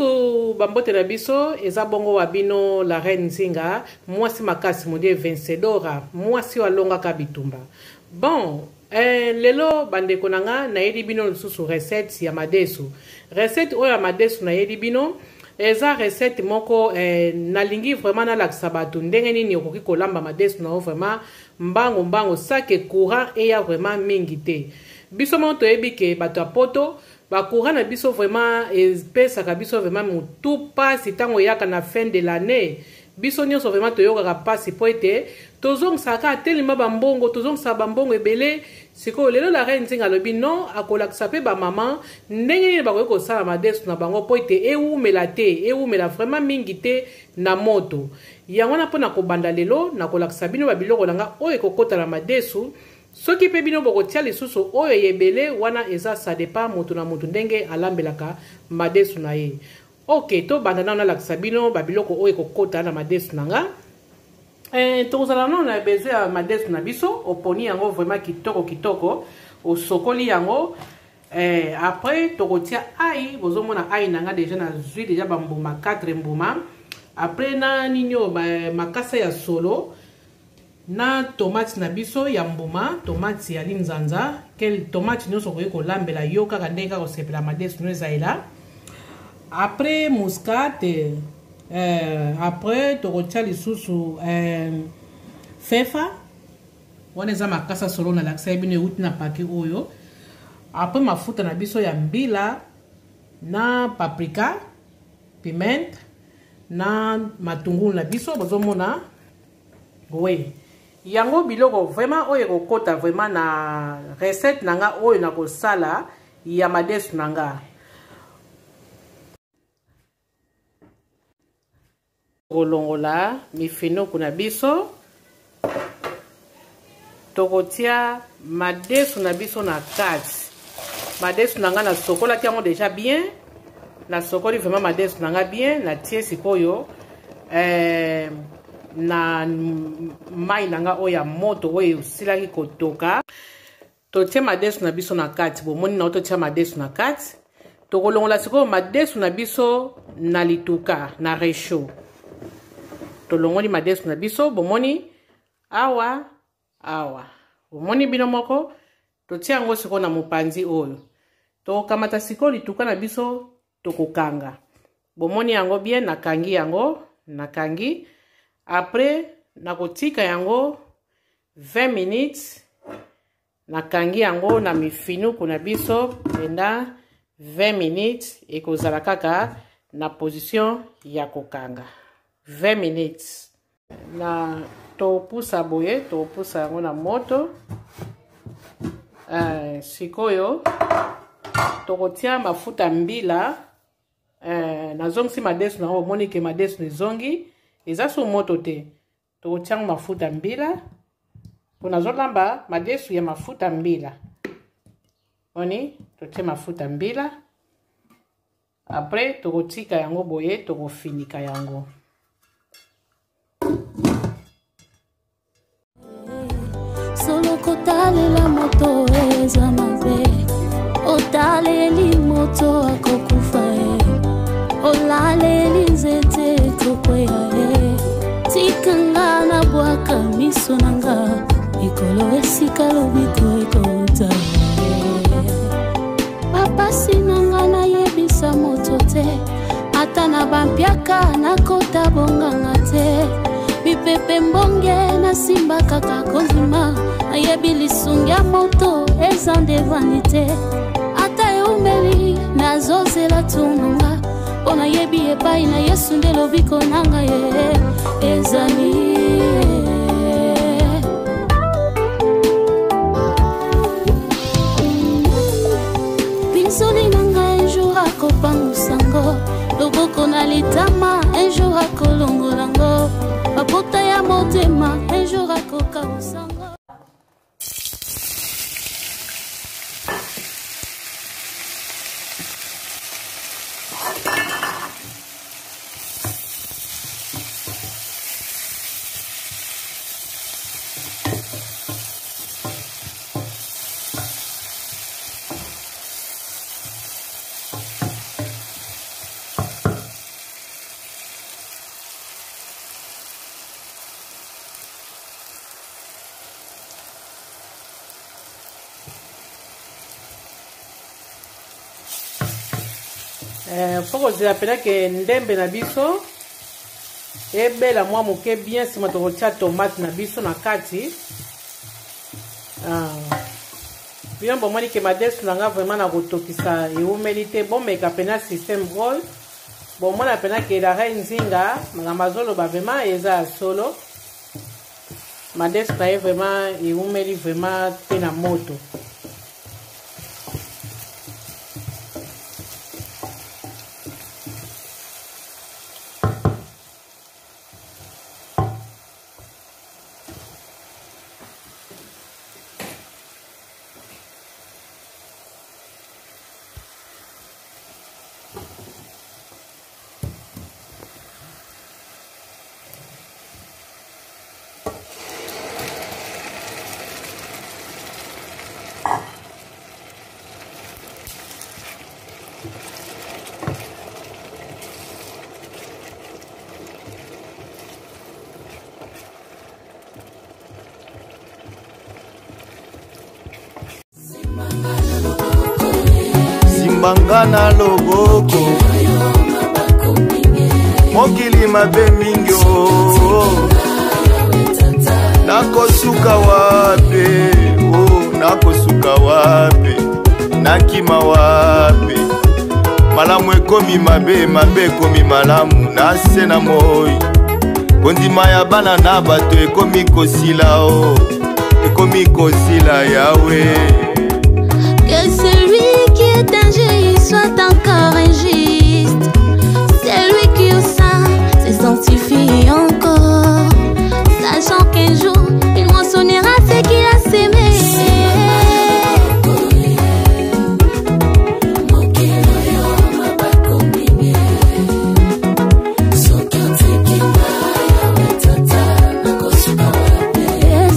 Coucou, bambote na biso eza bongo wa bino la reine Nzinga, mwasi makasi modie vencedora, mwasi oyo alongaka bitumba. Bon, lelo bandeko na nga nayeli bino lisusu recette ya madesu. Recette oyo ya madesu nayeli bino eza recette moko nalingi vraiment nalakisa bato ndenge nini okoki kolamba madesu na yo vraiment mbangu mbangu sake courant eya vraiment mingi te. Biso moko toyebi ke bato ya poto ba courant na biso vraiment epesaka biso vraiment mutu pasi ntango eyaka na fin de l'année. Biso nyonso vraiment toyokaka pasi po ete tozongisaka kaka telema bambongo, tozongisaka bambongo ebele. Sikoyo lelo la reine Nzinga alobi non, akolakisa pe ba mama ndenge nini bakoki kosala madesu na bango po ete ewumela te, ewumela vraiment mingi te na moto. Yango wana mpona kobanda lelo nakolakisa bino ba biloko na nga oyo ekokota na madesu. Soki pe bino bokotia lisusu oyo ebele wana eza ça dépend moto na moto ndenge alambelaka madesu na ye. Ok, tobanda nano nalakisa bino ba biloko oyo ekokota na madesu na nga. Tokozala nano na besoin ya madesu na biso. Oponi yango vraiment kitoko kitoko, osokoli yango. Après tokotia ail, bozomona ail na nga déjà nazwi déjà ba mbuma 4 mbuma. Après na nini oyo, ba makasa ya solo na tomate na biso ya mbuma, tomate ya linzanza. Quelle tomate nyonso okoki kolambela yo kaka ndenge kaka osepela madesu no ezalela. Après muscade, après tokotia lisusu fefa wana eza makasa solo nalakisa ye bino euti na paquet oyo. Après mafuta na biso ya mbila na paprika, piment na matungulu na biso bozomona. Oui, yango biloko vraiment oyo ekokota vraiment na recette na nga oyo nakosala ya madesu na nga. Kolongola mifinuku na biso, tokotia madesu na biso na kati. Madesu na nga nasokolaki yango déjà bien, nasokoli vraiment madesu na nga bien, natie sikoyo na mai na nga oyo ya moto oyo esilaki kotoka. Totie madesu na biso na kati, bomoni na totia madesu na kati. Tokolongola sikoyo madesu na biso na lituka na réchaud. Tolongoli madesu na biso, bomoni awa awa, bomoni bino moko. Totia yango sikoyo na mopanzi oyo. Tokokamata sikoyo lituka na biso, tokokanga. Bomoni yango bien, nakangi yango, nakangi. Après nakotika yango 20 minutes, nakangi yango na mifinuku na biso pendant 20 minutes, ekozala kaka na position ya kokanga 20 minutes. Na topusa boye, topusa yango na moto. Sikoyo tokotia mafuta mbila. Nazongisi madesu na yango, omoni ke madesu ezongi, eza so moto te. Tokotia yango mafuta mbila po nazolamba madesu ya mafuta mbila. Oni totie mafuta mbila, après tokotika yango boye, tokofinika yango. Solo kotalela moto eza mabe, otaleli moto akokufa ye, olaleli nzete ekokweya ye. Tika nga nabwaka miso na nga likolo esika lobiko ekouta. Bapasi na nga nayebisa moto te, ata na bampiaka nakota bonganga te. Mipepe mbonge nasimba kaka kondima, nayebi lisungi ya moto eza nde vanité. Ata eumeli nazozela tunanga, mpo nayebi epai na Yesu nde lobiko na ngai ye ezali. Pinzoli na ngai un jour akopangusa ngo, loboko na litama un jour akolongola ngo, bapota ya motema un jour akokausa ngo. Eh, fo kozela mpena ke ndembe na biso ebela mwa moke bien, nsima tokotia tomate na biso na kati. Ah. Bino bomoni ke madesu na nga vraiment na kotokisa ewumeli te. Bomeka mpena système oyo, bomona mpena ke la reine Nzinga makambo azoloba vraiment eza ya solo. Madesu na ye vraiment ewumeli vraiment te na moto. Simbanga na loboko, mokili mabe mingi o, nakosuka wapi o, nakosuka wapi, nakima wapi? Malamu ekomi mabe, mabe ekomi malamu, na se na moi kondima ya bana na bato ekomi kosila o, ekomi kosila yawe. Que celui qui est injuste soit encore injuste. Celui qui au sein se sanctifie encore, sachant qu'un jour il moissonnera ce qu'il a semé.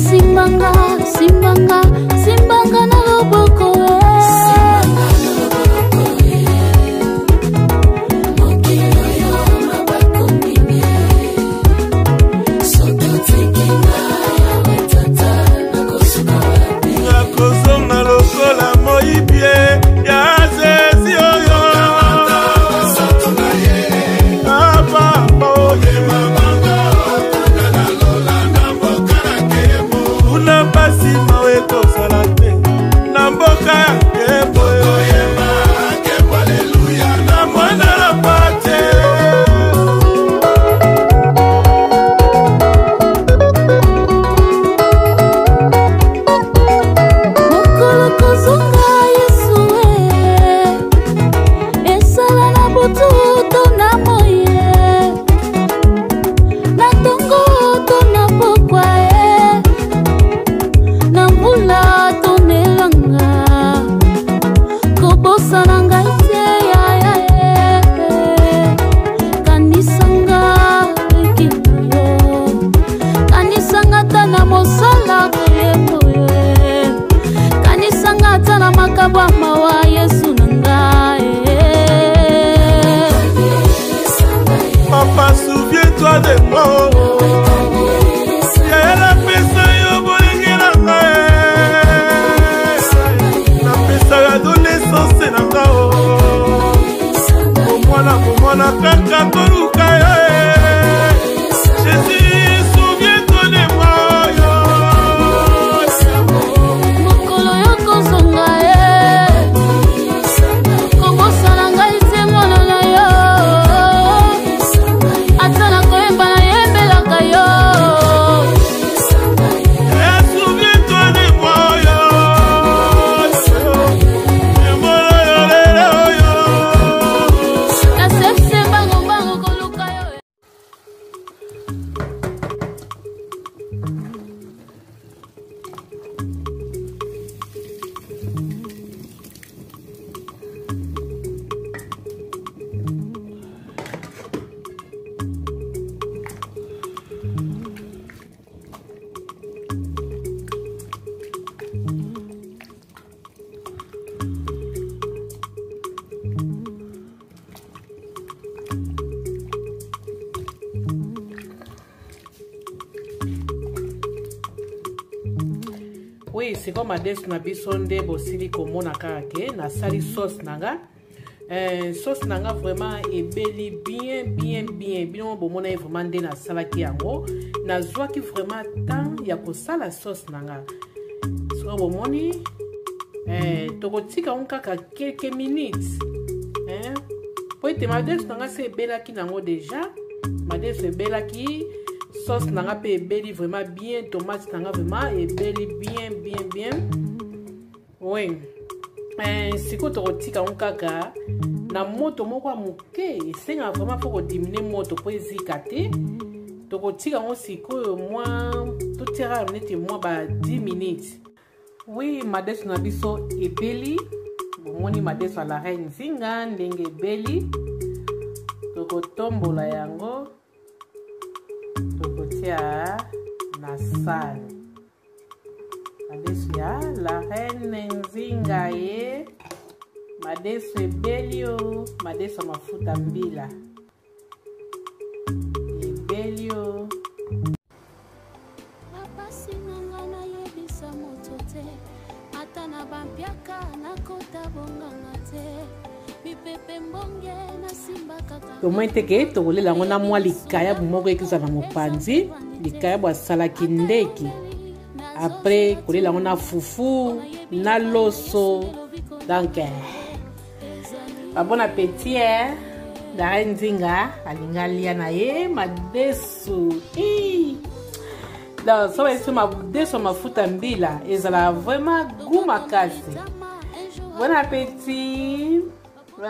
Simbanga, simbanga, simbanga na loboko. Nakozonga lokola moyibi ya zezi oyo. Papa, kuna mpasi mawe ekozala te na mboka ya nkembo na mwana na pate. Mokolo kozonga Yesu e, esala na butu to na moi e, na ntongo to na pokwa e, na mbula to na elanga, kobosana ngai te yaya e, kanisanga ekina yo, kanisanga ata na mosala koyembo ye, kanisanga ata na makambo ya mawa, Yesu na ngai. Papa, souviens-toi de moi. Yaya, napesa yo bolenge na ngai, napesa yo adolescence na nga o, bomwana bomwana kaka koluka yo. Jésus, souviens-toi de moi yo. Mokolo yo kozonga ye, kobosana ngai te mwana na yo, ata na koyemba nayembelaka yo. Eh, souviens-toi de moi yo. Emolo yo lelo yo. Nasepse mbango koluka yo. Oui, sikoyo madesu na biso nde bosili komona kaka ke nasali sauce na nga. Sauce na nga vraiment ebeli bien bien bien. Bino bomona ye vraiment nde nasalaki yango, nazwaki vraiment temps ya kosala sauce na nga. Soki bomoni, tokotika yango kaka quelques minutes, eh, po ete madesu na nga se ebelaki nango déjà. Madesu ebelaki, sauce na nga mpe ebeli vraiment bien, tomate na nga vraiment ebeli bien bien bien, oui. Sikoyo tokotika yango kaka na moto moko ya moke. Esengaka vraiment mpo kodiminuer moto mpo ezika te. Tokotika yango sikoyo mwa, totiaka neti mwa ba 10 minutes. Oui, madesu na biso ebeli. Bomoni madesu ya la reine Nzinga ndenge ebeli. Tokotombola yango, tokotia na sani. Madesu ya la reine Nzinga ye, madesu ebeli o, madesu ya mafuta mbila ebeli o. Bapasi na nga nayebisa moto te, ata na bampiaka nakota bonganga te, mipepe mbonge nasimba kaka. Tomoni teke tokolela yango na mwa likayabu moko ekozala na mopanzi, likayabu asalaki ndeki. Après kolela yango na fufu na loso. Donc ba bon appétit, eh? La reine Nzinga alinga alia na ye madesu. Donc so bayesi madesu ya mafuta mbila ezala vraiment goût makasi. Bon appétit, bon.